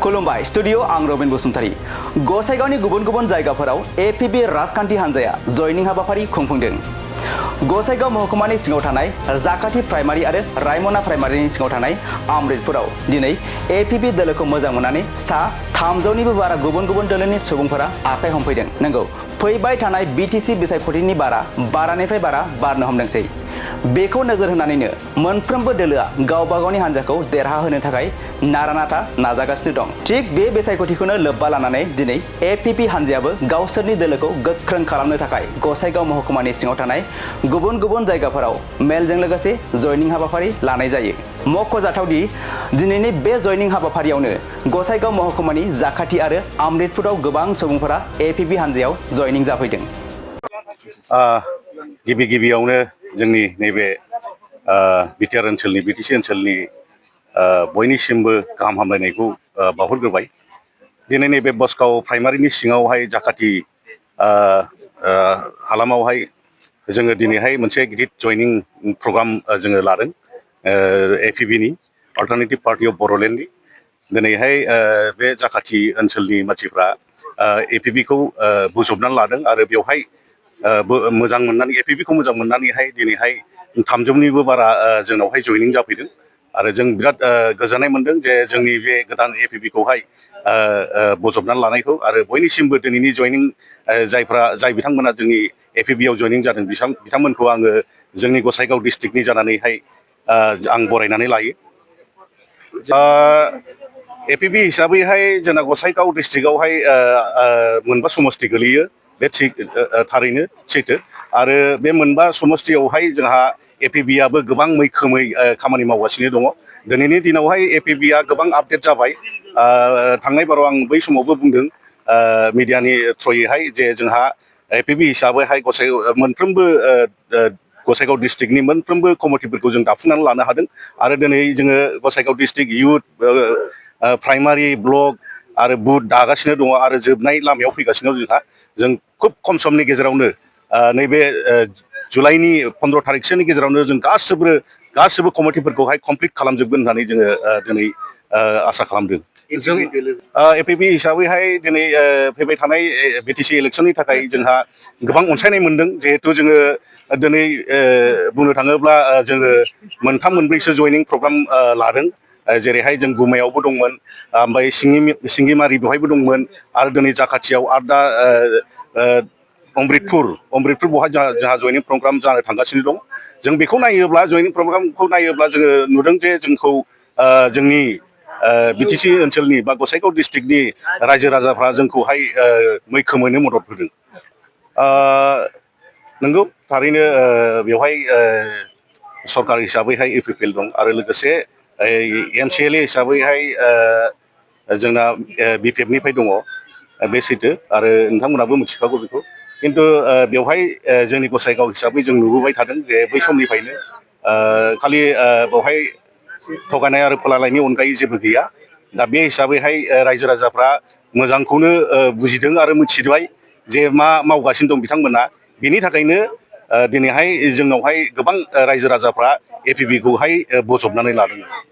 खुलुमबाय स्टुडिअ आं रबिन बसुमतारी गसाइगावनि गुबुन गुबुन जायगाफोराव एपिबि राजखान्थि हान्जाया जयनिं हाबाफारि खुंफुंदों। गसाइगाव महकुमानि सिङाव थानाय जाकाथि प्राइमारि आरो रायमना प्राइमारिनि सिङाव थानाय आमृतपुराव दिनै एपिबि दोलोखौ मोजां मोननानै सा 300निबो बारा गुबुन गुबुन दोलोनि सुबुंफोरा आखाइ हमफैदों। नंगौ, फैबाय थानाय बिटिसि बिसायख'थिनि बारा बारानिफ्राय बारा बारनो हमदोंसै। बेखौ नोजोर होनानैनो मोनफ्रोमबो दोलोआ गावबा गावनि हान्जाखौ देरहाहोनो थाखाय नारा-नाथा नाजागासिनो दं। थिग बे बिसायख'थिखौनो लोब्बा लानानै दिनै एपिपि हान्जायाबो गावसोरनि दोलोखौ गोख्रों खालामनो थाखाय गसाइगाव महकुमानि सिङाव थानाय गुबुन गुबुन जायगाफोराव मेलजों लोगोसे जयनिं हाबाफारि लानाय जायो। मख'जाथावदि दिनैनि बे जयनिं हाबाफारियावनो गसाइगाव महकुमानि जाकाथि आरो आमृतपुराव गोबां सुबुंफोरा एपिपि हान्जायाव जयनिं जाफैदों। गिबियावनो जोंनि नैबे बिटिआर ओनसोलनि बिटिसि ओनसोलनि बयनिसिमबो गाहाम हामलायनायखौ बावहरग्रोबाय। दिनै नैबे बसगाव प्राइमारिनि सिङावहाय जाकाथि हालामावहाय जोङो दिनैहाय मोनसे गिदिर जयनिं प्रग्राम जोङो लादों एपिबिनि अल्टारनेटिभ पार्टि अफ बर'लेण्डनि। दिनैहाय बे जाकाथि ओनसोलनि मानसिफ्रा एपिबिखौ बोजबनानै लादों आरो बेवहाय मोजां मोननानै एपिबिखौ मोजां मोननानैहाय दिनैहाय 300निबो बारा जोंनावहाय जयनिं जाफैदों आरो जों बिराद गोजोननाय मोनदों जे जोंनि बे गोदान एपिबिखौहाय बोजबनानै लानायखौ आरो बयनिसिमबो दिनैनि जयनिं जाय बिथांमोना जोंनि एपिबिआव जयनिं जादों बिथांमोनखौ आङो जोंनि गसाइगाव डिस्ट्रिक्टनि जानानैहाय आं बरायनानै लायो। एपिबि हिसाबैहाय जोंना गसाइगाव डिस्ट्रिक्टआवहाय मोनबा समस्ति गोलैयो। बे थारैनो सैथो आरो बे मोनबा समस्तियावहाय जोंहा एपिबिआबो गोबां मैखोमै खामानि मावगासिनो दङ। दिनैनि दिनावहाय एपिबिआ गोबां आपडेट जाबाय। थांनाय बाराव आं बै समावबो बुंदों मिडियानि थ्रयैहाय जे जोंहा एपिबि हिसाबैहाय मोनफ्रोमबो गसाइगाव डिस्ट्रिक्टनि मोनफ्रोमबो कमिटिफोरखौ जों दाफुंनानै लानो हादों आरो दिनै जोङो Gossaigaon district youth primary block आरो बुथ दागासिनो दङ आरो जोबनाय लामायाव फैगासिनो दं। जों खुब खम समनि गेजेरावनो नैबे जुलाइनि 15 थारिखसोनि गेजेरावनो जों गासिबो कमिटिफोरखौहाय कमप्लिट खालामजोबगोन होननानै जोङो दिनै आसा खालामदों। एपिबि हिसाबैहाय दिनै फैबाय थानाय बिटिसि इलेक्सननि थाखाय जोंहा गोबां अनसायनाय मोनदों। जिहेथु जोङो दिनै बुंनो थाङोब्ला जोङो मोनथाम मोनब्रैसो जयनिं प्रग्राम लादों। जेरैहाय जों गुमायावबो दंमोन, ओमफ्राय सिंगिमारि बेवहायबो दंमोन आरो दिनै जाकाथियाव आरो दा अमृतपुर बेवहाय जोंहा जयनिं प्रग्राम जानो थांगासिनो दं। जों बेखौ नायोब्ला जयनिं प्रग्रामखौ नायोब्ला जोङो नुदों जे जोंखौ जोंनि बिटिसि ओनसोलनि बा गसाइगाव डिस्ट्रिक्टनि रायजो राजाफ्रा जोंखौहाय मैखोमैनो मदद होदों। नंगौ, थारैनो बेवहाय सरकार हिसाबैहाय इउपिपिएल दं आरो लोगोसे एमसिएलए हिसाबैहाय जोंना बिपिएफनिफ्राय दङ। बे सैथो आरो नोंथांमोनाबो मिथिखागौ बेखौ। खिन्थु बेवहाय जोंनि गसाइगाव हिसाबै जों नुबोबाय थादों जे बै समनिफ्रायनो खालि बेवहाय थगायनाय आरो फोलालायनि अनगायै जेबो गैया। दा बे हिसाबैहाय रायजो राजाफ्रा मोजांखौनो बुजिदों आरो मिथिबाय जे मा मावगासिनो दं बिथांमोना। बेनि थाखायनो दिनैहाय जोंनावहाय गोबां रायजो राजाफ्रा एपिबिखौहाय बोजबनानै लादों।